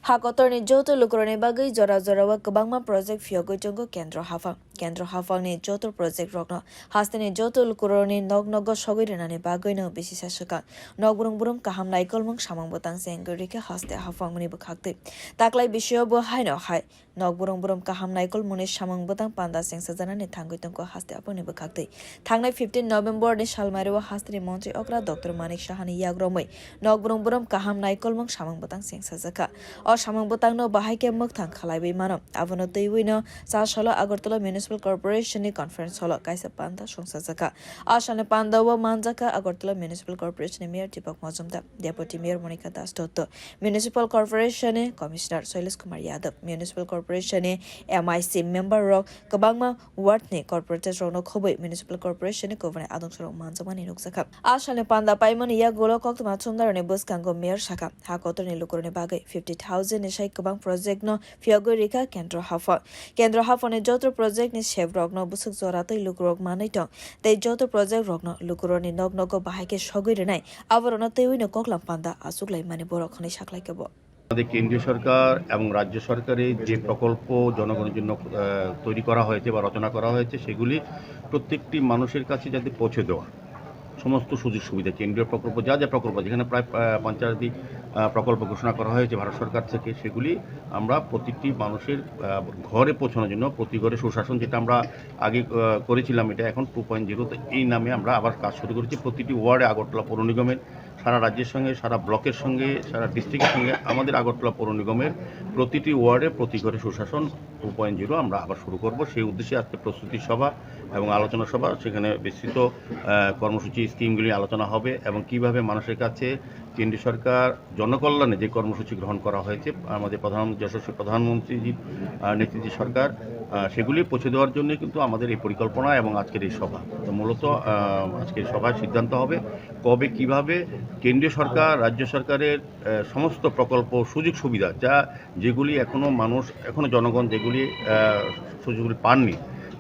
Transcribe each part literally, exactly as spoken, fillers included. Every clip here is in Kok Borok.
Ha kotorni joto lukurokni bagwi jora jorao kwbangma project phiyogwi tongo Kendro haphang. Kendro haphangni joto project rokno hasteni joto lukurokni nok nogo sogwi rwnani bagwino bisisa swkang. Nokbrung brum kaham naikolmung samung bwtang se wngwi rikha haste haphangni bwkhaktwi. Taklai bisio bo haino hai nokbrung brum kaham naikolmungni samung bwtang panda sengsajaknani thangwi tongkho haste haphangni bwkhaktwi. Thangnai fifteen November ni salmario hasteni montri okra Doctor Manik Sahani yagromwi nokbrung brum kaham naikolmung samung bwtang sengsajakha. O samung bwtangno bahai khe mwkthang khalaiwi mano. Abono twiwino cha salo Agartala Municipal Corporation ni conference hall o kaisa panda songsajakha. A salni panda o manjakha Agartala Municipal Corporation ni Mayor Deepak Majumdar, Deputy Mayor Monika Das Dotto, Municipal Corporation ni Commissioner Shailesh Kumar Yadav, Municipal Corporation ni M I C member rok kwbangma ward ni corporators rokno khobwi Municipal Corporation ni kubuni adongsorok manjakmani nukjakha. A salni panda paimani yagulo koktwma chumnairokni bwskango Mayor sakha, ha kotorni lukurokni bagwi fifty thousand ni sai kwbang project no phiyogwi rikha Kendro haphang. Kendro haphangni joto project ni sebrokno bwswk jora tei lukurok manwi tong tei joto project rokno lukurokni nok nogo bahai khe sogwi rwnai, aborokno twiwino koklam panda achuklaimani borok hwnwi saklaikha bo. আমাদের কেন্দ্রীয় সরকার এবং রাজ্য সরকারের যে প্রকল্প জনগণের জন্য, আহ, তৈরি করা হয়েছে বা রচনা করা হয়েছে, সেগুলি প্রত্যেকটি মানুষের কাছে যাতে পৌঁছে দেওয়া, সমস্ত সুযোগ সুবিধা, কেন্দ্রীয় প্রকল্প, যা যা প্রকল্প, যেখানে প্রায়, আহ, পঞ্চাশ অধিক, আহ, প্রকল্প ঘোষণা করা হয়েছে ভারত সরকার থেকে, সেগুলি আমরা প্রতিটি মানুষের, আহ, ঘরে পৌঁছানোর জন্য, প্রতি ঘরে সুশাসন, যেটা আমরা আগে, আহ, করেছিলাম, এটা এখন টু পয়েন্ট জিরো, তো এই নামে আমরা আবার কাজ শুরু করেছি। প্রতিটি ওয়ার্ডে আগরতলা পৌর নিগমের সারা রাজ্যের সঙ্গে, সারা ব্লকের সঙ্গে, সারা ডিস্ট্রিক্টের সঙ্গে আমাদের আগরতলা পৌর নিগমের প্রতিটি ওয়ার্ডে প্রতি ঘরে সুশাসন টু পয়েন্ট জিরো আমরা আবার শুরু করব। সেই উদ্দেশ্যে আজকে প্রস্তুতি সভা এবং আলোচনা সভা, সেখানে বিস্তৃত, আহ, কর্মসূচি, স্কিমগুলি আলোচনা হবে এবং কিভাবে মানুষের কাছে কেন্দ্রীয় সরকার জনকল্যাণে যে কর্মসূচি গ্রহণ করা হয়েছে, আমাদের প্রধান, যশস্বী প্রধানমন্ত্রীজির, আহ, নেতৃত্বে সরকার, আহ, সেগুলি পৌঁছে দেওয়ার জন্য কিন্তু আমাদের এই পরিকল্পনা এবং আজকের এই সভা। তো মূলত, আহ, আজকের সভায় সিদ্ধান্ত হবে কবে কিভাবে কেন্দ্রীয় সরকার, রাজ্য সরকারের, আহ, সমস্ত প্রকল্প, সুযোগ সুবিধা, যা, যেগুলি এখনো মানুষ, এখনো জনগণ যেগুলি, আহ, সুযোগগুলি পাননি,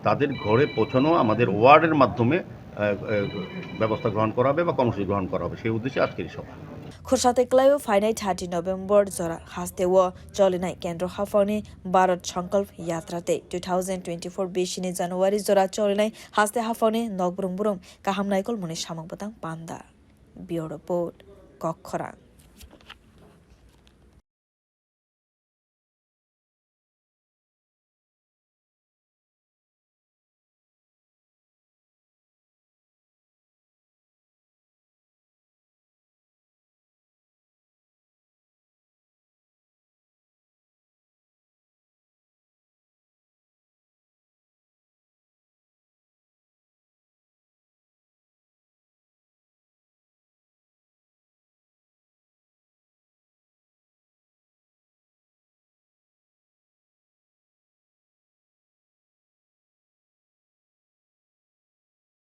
তাদের ঘরে পৌঁছানো আমাদের ওয়ার্ডের মাধ্যমে, আহ, আহ, ব্যবস্থা গ্রহণ করা হবে বা কর্মসূচি গ্রহণ করা হবে, সেই উদ্দেশ্যে আজকের এই সভা। Khorsa tei kwlaio phainai thirty November jora hasteo cholinai Kendro haphangni Bharat Sankalp Yatra tei two thousand twenty-four bisini January jora cholinai haste haphangni nokbrung brum kaham naikolmungni samung bwtang panda. Bureau Report, Kokkhorang.